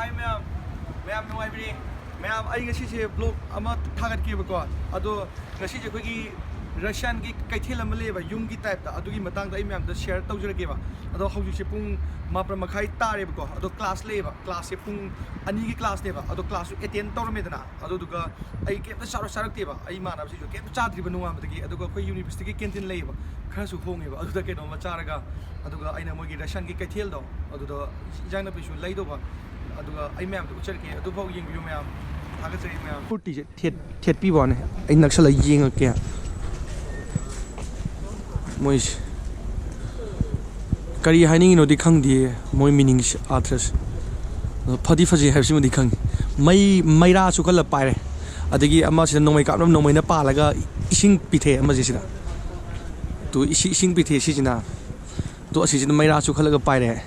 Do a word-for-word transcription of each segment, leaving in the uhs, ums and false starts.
ꯍꯥꯏ ꯃꯌꯥꯝ, ꯃꯌꯥꯝ ꯅꯨꯡꯉꯥꯏꯕꯤꯔꯤ? ꯃꯌꯥꯝ, ꯑꯩ ꯉꯁꯤꯁꯦ ꯕ꯭ꯂꯣꯒ ꯑꯃ ꯊꯥꯒꯠꯀꯦꯕꯀꯣ꯫ ꯑꯗꯣ ꯉꯁꯤꯁꯦ ꯑꯩꯈꯣꯏꯒꯤ ꯔꯁꯤꯌꯥꯟꯒꯤ ꯀꯩꯊꯦꯜ ꯑꯃ ꯂꯩꯌꯦꯕ, ꯌꯨꯝꯒꯤ ꯇꯥꯏꯞꯇ, ꯑꯗꯨꯒꯤ ꯃꯇꯥꯡꯗ ꯑꯩ ꯃꯌꯥꯝꯗ ꯁꯤꯌꯔ ꯇꯧꯖꯔꯛꯀꯦꯕ꯫ ꯑꯗꯣ ꯍꯧꯖꯤꯛꯁꯦ ꯄꯨꯡ ꯃꯥꯄꯟ ꯃꯈꯥꯏ ꯇꯥꯔꯦꯕꯀꯣ꯫ ꯑꯗꯣ ꯀ꯭ꯂꯥꯁ ꯂꯩꯌꯦꯕ, ꯀ꯭ꯂꯥꯁꯁꯦ ꯄꯨꯡ ꯑꯅꯤꯒꯤ ꯀ꯭ꯂꯥꯁꯅꯦꯕ꯫ ꯑꯗꯣ ꯀ꯭ꯂꯥꯁꯁꯨ ꯑꯦꯇꯦꯟ ꯇꯧꯔꯝꯃꯦꯗꯅ, ꯑꯗꯨꯗꯨꯒ ꯑꯩ ꯀꯩꯝꯇ ꯆꯥꯔ-, ꯆꯥꯔꯛꯇꯦꯕ꯫ ꯑꯩ ꯏꯃꯥꯟꯅꯕꯁꯤꯡꯁꯨ ꯀꯩꯝꯇ ꯆꯥꯗ꯭ꯔꯤꯕ ꯅꯣꯡꯉꯥꯟꯕꯗꯒꯤ꯫ ꯑꯗꯨꯒ ꯑꯩꯈꯣꯏ ꯌꯨꯅꯤꯚꯔꯁꯤꯇꯤꯒꯤ ꯀꯦꯟꯇꯤꯟ ꯂꯩꯌꯦꯕ, ꯈꯔꯁꯨ ꯍꯣꯡꯉꯦꯕ꯫ ꯑꯗꯨꯗ ꯀꯩꯅꯣꯝꯃ ꯆꯥꯔꯒ, ꯑꯗꯨꯒ ꯑꯩꯅ ꯃꯣꯏꯒꯤ ꯔꯁꯤꯌꯥꯟꯒꯤ ꯀꯩꯊꯦꯜꯗꯣ, ꯑꯗꯨꯗ ꯏꯟꯖꯥꯡ ꯅꯥꯄꯤꯁꯨ ꯂꯩꯗꯧꯕ, ꯑꯗꯨꯒ ꯑꯩ ꯃꯌꯥꯝꯗ ꯎꯠꯆꯔꯛꯀꯦ꯫ ꯑꯗꯨꯐꯥꯎ ꯌꯦꯡꯕꯤꯌꯨ ꯃꯌꯥꯝ꯫ ꯊꯥꯒꯠꯆꯔꯤ ꯃꯌꯥꯝ꯫ ꯀꯨꯔꯇꯤꯁꯦ ꯊꯦꯠ-, ꯊꯦꯠꯄꯤꯕ ꯋꯥꯅꯤ꯫ ꯑꯩ ꯅꯛꯁꯜꯂꯒ ꯌꯦꯡꯉꯛꯀꯦ꯫ ꯃꯣꯏꯁꯦ ꯀꯔꯤ ꯍꯥꯏꯅꯤꯡꯉꯤꯅꯣꯗꯤ ꯈꯪꯗꯦ, ꯃꯣꯏ ꯃꯤꯅꯤꯡꯁꯦ, ꯑꯥꯔꯊꯁꯦ꯫ ꯑꯗꯣ ꯐꯗꯤ ꯐꯖꯩ ꯍꯥꯏꯕꯁꯤꯃꯗꯤ ꯈꯪꯉꯤ꯫ ꯃꯩ, ꯃꯩꯔꯥꯁꯨ ꯈꯜꯂ ꯄꯥꯏꯔꯦ꯫ ꯑꯗꯒꯤ ꯑꯃꯁꯤꯅ ꯅꯣꯡꯃꯩ ꯀꯥꯞꯅꯕ ꯅꯣꯡꯃꯩꯅ ꯄꯥꯜꯂꯒ ꯏꯁꯤꯡ ꯄꯤꯊꯛꯑꯦ ꯑꯃꯁꯤꯁꯤꯅ꯫ ꯇꯨ ꯏꯁꯤ-, ꯏꯁꯤꯡ ꯄꯤꯊꯛꯑꯦ ꯁꯤꯁꯤꯅ꯫ ꯑꯗꯣ ꯑꯁꯤꯁꯤꯅ ꯃꯩꯔꯥꯁꯨ ꯈꯜꯂꯒ ꯄꯥꯏꯔꯦ꯫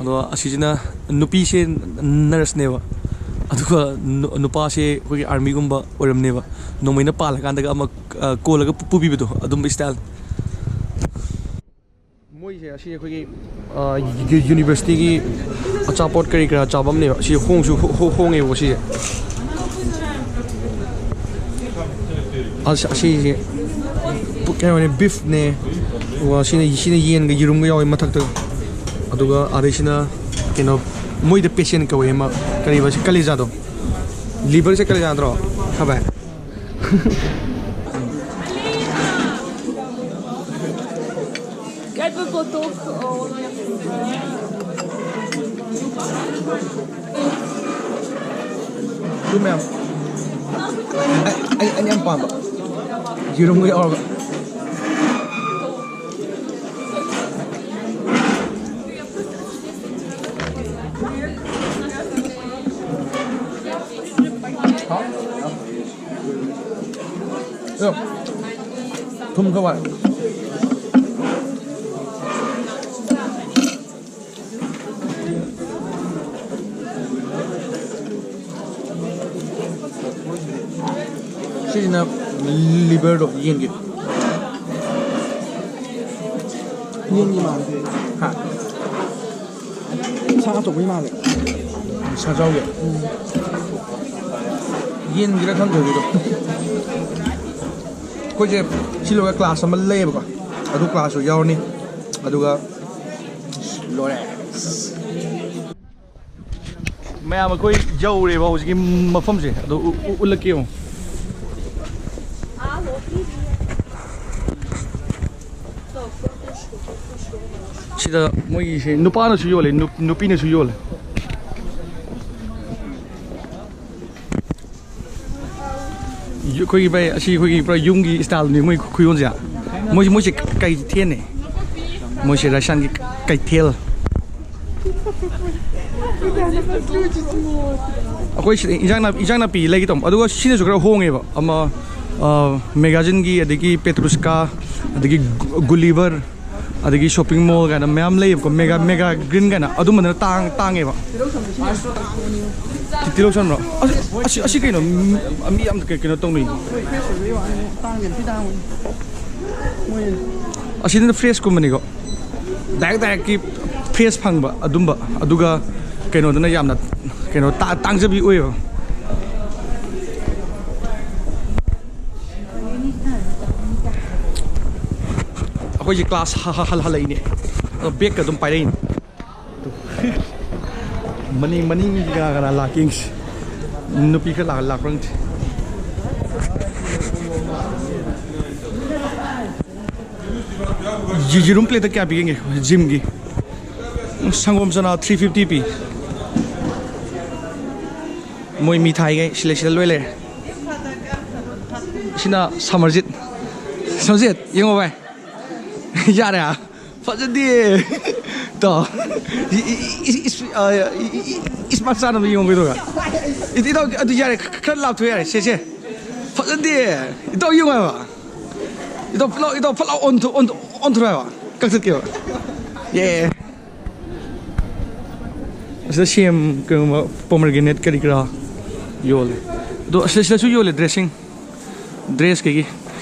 ꯑꯗꯣ ꯑꯁꯤꯁꯤꯅ ꯅꯨꯄꯤꯁꯦ ꯅꯔꯁꯅꯦꯕ, ꯑꯗꯨꯒ ꯅꯨ-, ꯅꯨꯄꯥꯁꯦ ꯑꯩꯈꯣꯏꯒꯤ ꯑꯥꯔꯃꯤꯒꯨꯝꯕ ꯑꯣꯏꯔꯝꯅꯦꯕ꯫ ꯅꯣꯡꯃꯩꯅ ꯄꯥꯜꯂꯀꯥꯟꯗꯒ ꯑꯃ, ꯑ, ꯀꯣꯜꯂꯒ ꯄꯨ-, ꯄꯨꯕꯤꯕꯗꯣ, ꯑꯗꯨꯝꯕ ꯏꯁꯇꯥꯏꯜ꯫ ꯃꯣꯏꯁꯦ ꯑꯁꯤ ꯑꯩꯈꯣꯏꯒꯤ, ꯑ, ꯌꯨ-, ꯌꯨꯅꯤꯚꯔꯁꯤꯇꯤꯒꯤ ꯑꯆꯥꯄꯣꯠ ꯀꯔꯤ ꯀꯔꯥ ꯆꯥꯐꯝꯅꯦꯕ꯫ ꯁꯤ ꯍꯣꯡꯁꯨ ꯍꯣ-, ꯍꯣ-, ꯍꯣꯡꯉꯦꯕꯀꯣ ꯁꯤꯁꯦ꯫ ꯑꯁ, ꯑꯁꯤꯁꯦ ꯄꯨ-, ꯀꯩꯅꯣꯅꯦ, ꯕꯤꯐꯅꯦ꯫ ꯑꯗꯨꯒ ꯁꯤꯅ, ꯁꯤꯅ ꯌꯦꯟꯒ ꯌꯦꯔꯨꯝꯒ ꯌꯥꯎꯋꯦ ꯃꯊꯛꯇ꯫ ꯑꯗꯨꯒ ꯑꯗꯩꯁꯤꯅ ꯀꯩꯅꯣ, ꯃꯣꯏꯗ ꯄꯦꯁꯦꯟ ꯀꯧꯋꯦ ꯑꯃ, ꯀꯔꯤꯕ ꯁꯤ ꯀꯂꯦꯖꯥꯗꯣ? ꯂꯤꯚꯔꯁꯦ ꯀꯂꯦꯖꯥ ꯅꯠꯇ꯭ꯔꯣ? ꯍꯥ ꯚꯥꯏ? ꯑꯗꯨ ꯃꯌꯥꯝ꯫ ꯑꯩ, ꯑꯩ, ꯑꯩꯅ ꯌꯥꯝ ꯄꯥꯝꯕ꯫ ꯌꯦꯔꯨꯝꯒ ꯌꯥꯎꯔꯒ꯫ ꯍꯥꯎ꯫ ꯑꯗꯣ ꯊꯨꯝ ꯈꯔ ꯋꯥꯠꯂꯦ꯫ ꯁꯤꯁꯤꯅ ꯂꯤꯚꯔꯗꯣ, ꯌꯦꯟꯒꯤ꯫ ꯌꯦꯟꯒꯤ ꯃꯥꯜꯂꯦ꯫ ꯍꯥ? ꯁꯥ ꯑꯆꯧꯕꯒꯤ ꯃꯥꯜꯂꯦ꯫ ꯁꯥꯖꯥꯎꯒꯤ ꯌꯦꯟꯒꯤꯔ ꯈꯪꯗꯦ ꯍꯧꯖꯤꯛꯀꯤꯗꯣ꯫ ꯑꯩꯈꯣꯏꯁꯦ ꯁꯤ ꯂꯣꯏꯔꯒ ꯀ꯭ꯂꯥꯁ ꯑꯃ ꯂꯩꯌꯦꯕꯀꯣ, ꯑꯗꯨ ꯀ꯭ꯂꯥꯁꯁꯨ ꯌꯥꯎꯔꯅꯤ꯫ ꯑꯗꯨꯒ ꯂꯣꯏꯔꯦ꯫ ꯃꯌꯥꯝ ꯑꯩꯈꯣꯏ ꯌꯧꯔꯦꯕ ꯍꯧꯖꯤꯛꯀꯤ ꯃꯐꯝꯁꯦ, ꯑꯗꯣ ꯎ- ꯎ- ꯎꯠꯂꯛꯀꯦ ꯌꯦꯡꯉꯣ꯫ ꯁꯤꯗ ꯃꯣꯏꯒꯤꯁꯦ ꯅꯨꯄꯥꯅꯁꯨ ꯌꯣꯜꯂꯦ, ꯅꯨꯞ- ꯅꯨꯄꯤꯅꯁꯨ ꯌꯣꯜꯂꯦ꯫ ꯌꯨ- ꯑꯩꯈꯣꯏꯒꯤ ꯚꯥꯏ, ꯑꯁꯤ ꯑꯩꯈꯣꯏꯒꯤ ꯄꯨꯔꯥ ꯌꯨꯝꯒꯤ ꯏꯁꯇꯥꯏꯜꯅꯤ ꯃꯣꯏ ꯈꯨꯌꯣꯟꯁꯦ꯫ ꯃꯣꯏꯁꯦ ꯃꯣꯏꯁꯦ ꯀꯩꯊꯦꯜꯅꯦ꯫ ꯃꯣꯏꯁꯦ ꯔꯥꯏꯁꯥꯟꯒꯤ ꯀꯩꯊꯦꯜ꯫ ꯑꯩꯈꯣꯏ ꯁꯤꯗ ꯏꯟꯖꯥꯡ ꯅꯥꯄꯤ, ꯏꯟꯖꯥꯡ ꯅꯥꯄꯤ ꯂꯩꯒꯦ ꯇꯧꯕ, ꯑꯗꯨꯒ ꯁꯤꯅꯁꯨ ꯈꯔ ꯍꯣꯡꯉꯦꯕ꯫ ꯑꯃ ꯃꯦꯒꯥꯖꯤꯟꯒꯤ, ꯑꯗꯒꯤ ꯄꯦꯇ꯭ꯔꯨꯁꯀꯥ, ꯑꯗꯒꯤ ꯒꯨꯂꯤꯚꯔ, ꯑꯗꯒꯤ ꯁꯣꯞꯄꯤꯡ ꯃꯣꯜ ꯀꯥꯏꯅ ꯃꯌꯥꯝ ꯂꯩꯌꯦꯕꯀꯣ, ꯃꯦꯒꯥ ꯃꯦꯒꯥ ꯒ꯭ꯔꯤꯟ ꯀꯥꯏꯅ, ꯑꯗꯨꯝꯕꯗꯅ ꯇꯥꯡ ꯇꯥꯡꯉꯦꯕ꯫ ꯇꯤꯜꯍꯧ ꯁꯟꯕ꯭ꯔꯣ? ꯑꯁ, ꯑꯁꯤ ꯑꯁꯤ ꯀꯩꯅꯣ? ꯃꯤ ꯌꯥꯝ ꯀꯩ- ꯀꯩꯅꯣ ꯇꯧꯅꯩ꯫ ꯑꯁꯤꯗꯅ ꯐ꯭ꯔꯦꯁꯀꯨꯝꯕꯅꯤꯀꯣ, ꯗꯥꯏꯔꯦꯛ ꯗꯥꯏꯔꯦꯛꯀꯤ ꯐ꯭ꯔꯦꯁ ꯐꯪꯕ ꯑꯗꯨꯝꯕ, ꯑꯗꯨꯒ ꯀꯩꯅꯣꯗꯅ ꯌꯥꯝꯅ ꯀꯩꯅꯣ ꯇꯥ- ꯇꯥꯡꯖꯕꯤ ꯑꯣꯏꯌꯦꯕ꯫ ꯑꯩꯈꯣꯏꯁꯦ ꯀ꯭ꯂꯥꯁ ꯍ- ꯍ- ꯍꯜ- ꯍꯜꯂꯛꯏꯅꯦ, ꯑꯗꯣ ꯕꯦꯛꯀ ꯑꯗꯨꯝ ꯄꯥꯏꯔꯛꯏꯅꯦ꯫ ꯃꯅꯤꯡ ꯃꯅꯤꯡꯒꯤ ꯀꯅꯥ ꯀꯅꯥ ꯂꯥꯛꯀꯦ ꯌꯦꯡꯁꯤ꯫ ꯅꯨꯄꯤ ꯈꯔ ꯂꯥꯛ- ꯂꯥꯛꯄ꯭ꯔꯥ ꯌꯦꯡꯁꯤ꯫ ꯌꯦ- ꯌꯦꯔꯨꯝ ꯄ꯭ꯂꯦꯠꯇ ꯀꯌꯥ ꯄꯤꯒꯦ? ꯖꯤꯝꯒꯤ ꯁꯪꯒꯣꯝ ꯆꯅꯥ ꯊ꯭ꯔꯤ ꯐꯤꯐꯇꯤ ꯄꯤ꯫ ꯃꯣꯏ ꯃꯤꯊꯥꯏꯈꯩ ꯁꯤꯂꯦ ꯁꯤꯗ ꯂꯣꯏ ꯂꯩꯔꯦ꯫ ꯁꯤꯅ ꯁꯃꯔꯖꯤꯠ꯫ ꯁꯃꯔꯖꯤꯠ, ꯌꯦꯡꯉꯣ ꯚꯥꯏ꯫ ꯌꯥꯔꯦ꯫ ꯐꯖꯗꯦ꯫ ꯇꯣ꯫ ꯏ- ꯏ- ꯏ- ꯏ- ꯏꯁ- ꯑ- ꯏ- ꯏ- ꯏ- ꯏꯁ ꯃꯆꯥꯅꯕ ꯌꯦꯡꯉꯨ ꯀꯩꯗꯧꯔꯒ꯫ ꯏ- ꯏꯇꯥꯎ ꯑꯗꯨ ꯌꯥꯔꯦ, ꯈ- ꯈꯔ ꯂꯥꯞꯊꯣꯛ ꯌꯥꯔꯦ꯫ ꯁꯦ ꯁꯦ꯫ ꯐꯖꯗꯦ꯫ ꯏꯇꯥꯎ ꯌꯦꯡꯉꯣ ꯍꯥꯏꯕ꯫ ꯏꯇꯥꯎ ꯐꯠ ꯂꯥꯎ, ꯏꯇꯥꯎ ꯐꯠ ꯂꯥꯎ ꯑꯣꯟꯊꯣ- ꯑꯣꯟꯊꯣ- ꯑꯣꯟꯊꯣꯔꯛꯑꯣ ꯍꯥꯏꯕ꯫ ꯀꯛꯊꯠꯀꯦꯕ꯫ ꯌꯦ꯫ ꯑꯁꯤꯗ ꯁꯦꯝ, ꯀꯩꯅꯣ, ꯄꯣꯃꯔꯒꯦꯅꯦꯠ ꯀꯔꯤ ꯀꯔꯥ ꯌꯣꯜꯂꯦ꯫ ꯑꯗꯣ ꯑꯁꯤ- ꯁꯤꯗꯁꯨ ꯌꯣꯜꯂꯦ ꯗ꯭ꯔꯦꯁꯤꯡ꯫ ꯗ꯭ꯔꯦꯁ ꯀꯩꯒꯤ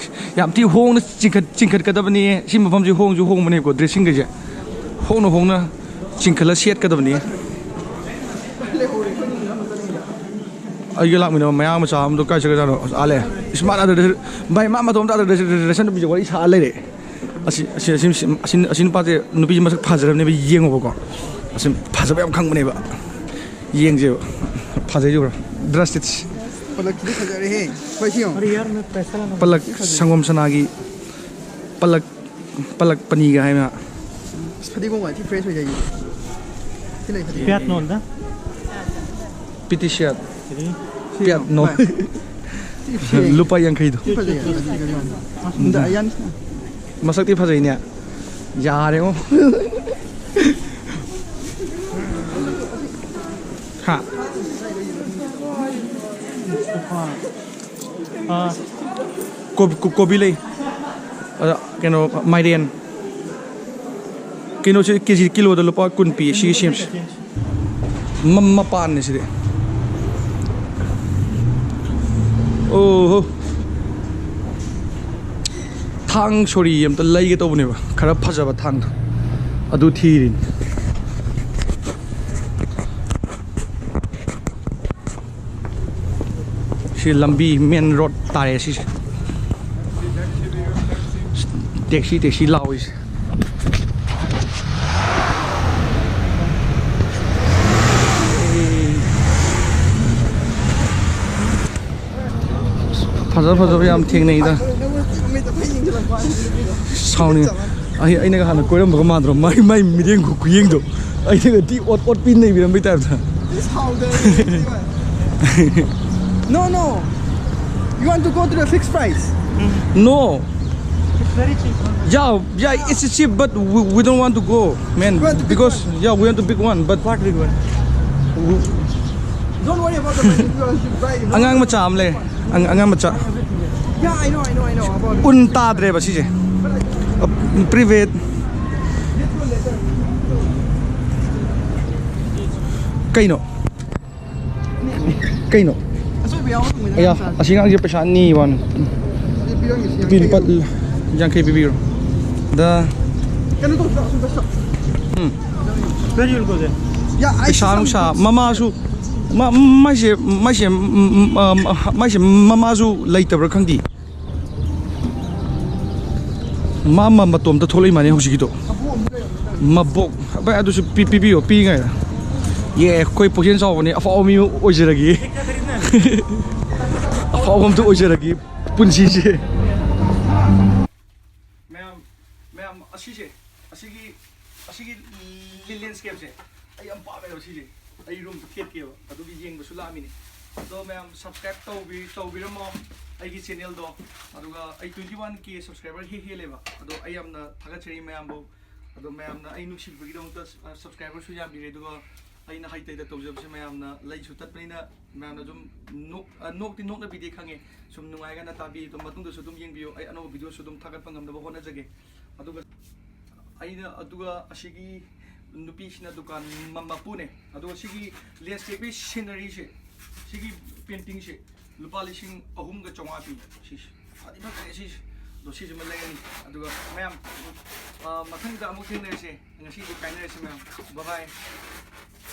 ꯌꯥꯝ ꯊꯤ ꯍꯣꯡꯅ ꯆꯤꯡꯈꯠ- ꯆꯤꯡꯈꯠꯀꯗꯕꯅꯤ꯫ ꯁꯤ ꯃꯐꯝꯁꯤ ꯍꯣꯡꯁꯨ ꯍꯣꯡꯕꯅꯦꯀꯣ, ꯗ꯭ꯔꯦꯁꯤꯡ ꯀꯩꯁꯦ ꯍꯣꯡꯅ ꯍꯣꯡꯅ ꯆꯤꯡꯈꯠꯂ ꯁꯦꯠꯀꯗꯕꯅꯤ꯫ ꯑꯩꯒ ꯂꯥꯛꯃꯤꯟꯅꯕ ꯃꯌꯥꯡ ꯃꯆꯥ ꯑꯃꯗꯣ ꯀꯥꯏ ꯆꯠꯈ꯭ꯔꯖꯥꯠꯅꯣ? ꯑꯁ, ꯑꯥ ꯂꯩꯔꯦ꯫ ꯏꯁ, ꯃꯥꯅ ꯑꯗꯨꯗ, ꯚꯥꯏ, ꯃꯥ ꯃꯇꯣꯝꯇ ꯑꯗꯨꯗ ꯗ꯭ꯔꯦꯁꯟ ꯅꯨꯄꯤꯁꯦ ꯋꯥꯔꯤ ꯁꯥꯔ ꯂꯩꯔꯦ꯫ ꯑꯁꯤ, ꯑꯁꯤ, ꯑꯁꯤ, ꯑꯁꯤ, ꯑꯁꯤ, ꯑꯁꯤ ꯅꯨꯄꯥꯁꯦ, ꯅꯨꯄꯤꯁꯦ ꯃꯁꯛ ꯐꯖꯔꯕꯅꯦꯕ, ꯌꯦꯡꯉꯣꯕꯀꯣ꯫ ꯑꯁꯤ ꯐꯖꯕ ꯌꯥꯝ ꯈꯪꯕꯅꯦꯕ꯫ ꯌꯦꯡꯁꯦꯕ꯫ ꯐꯖꯩ ꯎꯕ꯭ꯔꯥ? ꯗ꯭ꯔꯁꯇꯤꯠꯁ꯫ ꯄꯂꯛꯁꯤꯗꯤ ꯐꯖꯔꯦꯍꯦ꯫ ꯍꯣꯏ, ꯁꯤ ꯌꯦꯡꯉꯣ꯫ ꯄꯂꯛ ꯁꯪꯒꯣꯝ ꯁꯅꯥꯒꯤ ꯄꯂꯛ ꯄꯂꯛ ꯄꯅꯤꯒ ꯍꯥꯏꯅ꯫ ꯑꯁ, ꯐꯗꯤꯒꯣꯝꯒ ꯊꯤ fresh ꯑꯣꯏꯖꯩꯌꯦ꯫ ꯁꯤ ꯂꯩ ꯐꯗꯤꯒꯣꯝ꯫ ꯄꯤꯌꯥꯠ ꯅꯣꯟꯗ? ꯄꯤꯇꯤꯁꯤꯌꯥꯠ꯫ ꯁꯤ ꯄꯤꯌꯥꯠ ꯅꯣꯟ꯫ ꯚꯥꯏ꯫ ꯊꯤ ꯁꯦꯡꯉꯦ꯫ ꯂꯨꯄꯥ ꯌꯥꯡꯈꯩꯗꯣ꯫ ꯊꯤ ꯐꯖꯩꯌꯦ꯫ ꯎꯝ꯫ ꯃꯁꯛꯇꯤ ꯐꯖꯩꯅꯦ꯫ ꯌꯥꯔꯦꯉꯣ꯫ ꯍꯥ꯫ ꯑꯥ꯫ ꯀꯣꯕꯤ, ꯀꯣ-, ꯀꯣꯕꯤ ꯂꯩ꯫ ꯑꯗ, ꯀꯩꯅꯣ, ꯃꯥꯏꯔꯦꯟ꯫ ꯀꯩꯅꯣꯁꯤ ꯀꯦ ꯖꯤ ꯀꯤꯂꯣꯗ ꯂꯨꯄꯥ ꯀꯨꯟ ꯄꯤ, ꯁꯤꯒꯤ ꯁꯦꯝꯁꯦ꯫ ꯃ-, ꯃꯄꯥꯟꯅꯦ ꯁꯤꯗꯤ꯫ ꯑꯣꯍꯣ꯫ ꯊꯥꯡ ꯁꯣꯔꯤ ꯑꯝꯇ ꯂꯩꯒꯦ ꯇꯧꯕꯅꯦꯕ, ꯈꯔ ꯐꯖꯕ ꯊꯥꯡꯗꯣ꯫ ꯑꯗꯨ ꯊꯤꯔꯤꯅꯤ꯫ ꯁꯤ ꯂꯝꯕꯤ, main road ꯇꯥꯔꯦ ꯁꯤꯁꯦ꯫ Taxi, taxi ꯂꯥꯎꯔꯤꯁꯦ꯫ ꯐꯖ ꯐꯖꯕ ꯌꯥꯝ ꯊꯦꯡꯅꯩꯗ꯫ ꯁꯥꯎꯅꯤꯡ-, ꯑꯩ, ꯑꯩꯅꯒ ꯍꯥꯟꯅ ꯀꯣꯏꯔꯝꯕꯒ ꯃꯥꯟꯗ꯭ꯔꯣ? ꯃꯥꯏ, ꯃꯥꯏ ꯃꯤꯠꯌꯦꯡ ꯈꯨ-, ꯈꯨꯌꯦꯡꯗꯣ꯫ ꯑꯩꯅꯒ ꯊꯤ ꯑꯣꯠ, ꯑꯣꯠꯄꯤ ꯅꯩꯕꯤꯔꯝꯕꯩ type ꯇ꯫ No, no. You want to go to the fixed price? No. It's very cheap. Yeah, yeah, it's cheap, but we, we don't want to go, man. We want the big one. Because, yeah, we want the big one, but what big one? Don't worry about the money. You should buy, you know. ꯑꯉꯥꯡ ꯃꯆꯥ ꯑꯃ ꯂꯩ꯫ ꯑꯉ-, ꯑꯉꯥꯡ ꯃꯆꯥ꯫ Yeah, I know, I know, I know about it. ꯎꯟ ꯇꯥꯗ꯭ꯔꯦꯕ ꯁꯤꯁꯦ꯫ ꯑ, private꯫ ꯀꯩꯅꯣ? ꯀꯩꯅꯣ? ꯑꯆꯣꯏꯕ ꯌꯥꯎꯕ ꯊꯨꯝꯃꯣꯏꯗ ꯑꯌꯥ, ꯉꯥ ꯆꯥꯁꯦ꯫ ꯑꯁꯤ ꯑꯉꯥꯡꯁꯦ ꯄꯩꯁꯥ ꯅꯤ ꯋꯥꯅꯤ꯫ ꯑꯗꯨꯗꯤ ꯄꯤꯔꯝꯒꯦ, ꯁꯤ ꯄꯤ-, ꯌꯥꯡꯈꯩ ꯂꯨꯄꯥ ꯌꯥꯎꯕ꯫ ꯌꯥꯡꯈꯩ ꯄꯤꯕꯤꯔꯣ꯫ ꯗ꯫ ꯀꯩꯅꯣ ꯇꯧꯁꯤꯔꯣ, ꯑꯁꯣꯝꯗ ꯁ-, ꯎꯝ꯫ Where you will go there? ꯄꯩꯁꯥ ꯅꯨꯡꯁꯥ ꯃꯃꯥꯁꯨ ꯃꯥ- ꯃꯥꯏꯁꯦ ꯃꯥꯏꯁꯦ ꯎꯝ, ꯎꯝ, ꯑ, ꯃꯥꯏꯁꯦ ꯃꯃꯥꯁꯨ ꯂꯩꯇꯕ꯭ꯔꯥ ꯈꯪꯗꯦ꯫ ꯃꯥ ꯃ- ꯃꯇꯣꯝꯇ ꯊꯣꯛꯂꯛꯏ ꯃꯥꯅꯦ ꯍꯧꯖꯤꯛꯀꯤꯗꯣ꯫ ꯃꯕꯣꯛ ꯚꯥꯏ ꯑꯗꯨꯁꯨ ꯄꯤ- ꯄꯤꯕꯤꯌꯣ ꯄꯤꯉꯥꯏꯗ꯫ ꯌꯦ ꯑꯩꯈꯣꯏ ꯄꯨꯛꯆꯦꯜ ꯆꯥꯎꯕꯅꯤ ꯑꯐꯥꯎꯕ ꯃꯤ ꯑꯣꯏꯖꯔꯒꯦ꯫ ꯑꯐꯥꯎꯕ ꯑꯝꯇ ꯑꯣꯏꯖꯔꯒꯦ ꯄꯨꯟꯁꯤꯁꯦ꯫ ꯃꯌꯥꯝ ꯃꯌꯥꯝ ꯑꯁꯤꯁꯦ ꯑꯁꯤꯒꯤ ꯑꯁꯤꯒꯤ ꯂꯦꯟꯁꯀꯦꯞꯁꯦ ꯑꯩ ꯌꯥꯝ ꯄꯥꯝꯃꯦꯕ ꯁꯤꯁꯦ꯫ ꯑꯩ ꯔꯨꯝꯗ ꯊꯦꯠꯀꯦꯕ ꯑꯗꯨꯒꯤ ꯌꯦꯡꯕꯁꯨ ꯂꯥꯛꯑꯃꯤꯅꯦ꯫ ꯑꯗꯣ ꯃꯌꯥꯝ ꯁꯕꯁꯀ꯭ꯔꯥꯏꯕ ꯇꯧꯕꯤ ꯇꯧꯕꯤꯔꯝꯃꯣ ꯑꯩꯒꯤ ꯆꯦꯅꯦꯜꯗꯣ꯫ ꯑꯗꯨꯒ ꯑꯩ twenty one K subscriber ꯍꯦꯛ ꯍꯦꯜꯂꯦꯕ꯫ ꯑꯗꯣ ꯑꯩ ꯌꯥꯝꯅ ꯊꯥꯒꯠꯆꯔꯤ ꯃꯌꯥꯝꯕꯨ꯫ ꯑꯗꯣ ꯃꯌꯥꯝꯅ ꯑꯩ ꯅꯨꯡꯁꯤꯕꯒꯤꯗꯃꯛꯇ ꯁꯕꯁꯀ꯭ꯔꯥꯏꯕꯔꯁꯨ ꯌꯥꯝꯕꯤꯔꯦ꯫ ꯑꯗꯨꯒ ꯑꯩꯅ ꯍꯩꯇꯩꯗ ꯇꯧꯖꯕꯁꯦ ꯃꯌꯥꯝꯅ ꯂꯩꯁꯨ ꯇꯠꯄꯅꯤꯅ ꯃꯌꯥꯝꯅ ꯑꯗꯨꯝ ꯅꯣꯛ- ꯑ, ꯅꯣꯛꯇꯤ ꯅꯣꯛꯅꯕꯤꯗꯦ ꯈꯪꯉꯦ꯫ ꯁꯨꯝ ꯅꯨꯡꯉꯥꯏꯒꯅ ꯇꯥꯕꯤ ꯑꯗꯨꯝ ꯃꯇꯨꯡꯗꯁꯨ ꯑꯗꯨꯝ ꯌꯦꯡꯕꯤꯌꯨ꯫ ꯑꯩ ꯑꯅꯧꯕ ꯚꯤꯗꯤꯑꯣꯁꯨ ꯑꯗꯨꯝ ꯊꯥꯒꯠꯄ ꯉꯝꯅꯕ ꯍꯣꯠꯅꯖꯒꯦ꯫ ꯑꯗꯨꯒ ꯑꯩꯅ ꯑꯗꯨꯒ ꯑꯁꯤꯒꯤ ꯅꯨꯄꯤꯁꯤꯅ ꯗꯨꯀꯥꯟ ꯃ- ꯃꯄꯨꯅꯦ꯫ ꯑꯗꯨꯒ ꯁꯤꯒꯤ ꯂꯦꯟꯁꯀꯦꯞꯀꯤ ꯁꯤꯅꯔꯤꯁꯦ ꯁꯤꯒꯤ ꯄꯦꯟꯇꯤꯡꯁꯦ ꯂꯨꯄꯥ ꯂꯤꯁꯤꯡ ꯑꯍꯨꯝꯒ ꯆꯥꯝꯃꯉꯥ ꯄꯤ꯫ ꯁꯤꯁꯦ ꯐꯗꯤ ꯐꯖꯩ ꯁꯤꯁꯦ꯫ ꯑꯗꯣ ꯁꯤꯁꯤꯃ ꯂꯩꯔꯅꯤ꯫ ꯑꯗꯨꯒ ꯃꯌꯥꯝ ꯑ, ꯃꯊꯪꯗ ꯑꯃꯨꯛ ꯊꯦꯡꯅꯔꯁꯦ꯫ ꯉꯁꯤꯗꯤ ꯀꯥꯏꯅꯔꯁꯤ ꯃꯌꯥꯝ꯫ ꯕꯕꯥꯏ꯫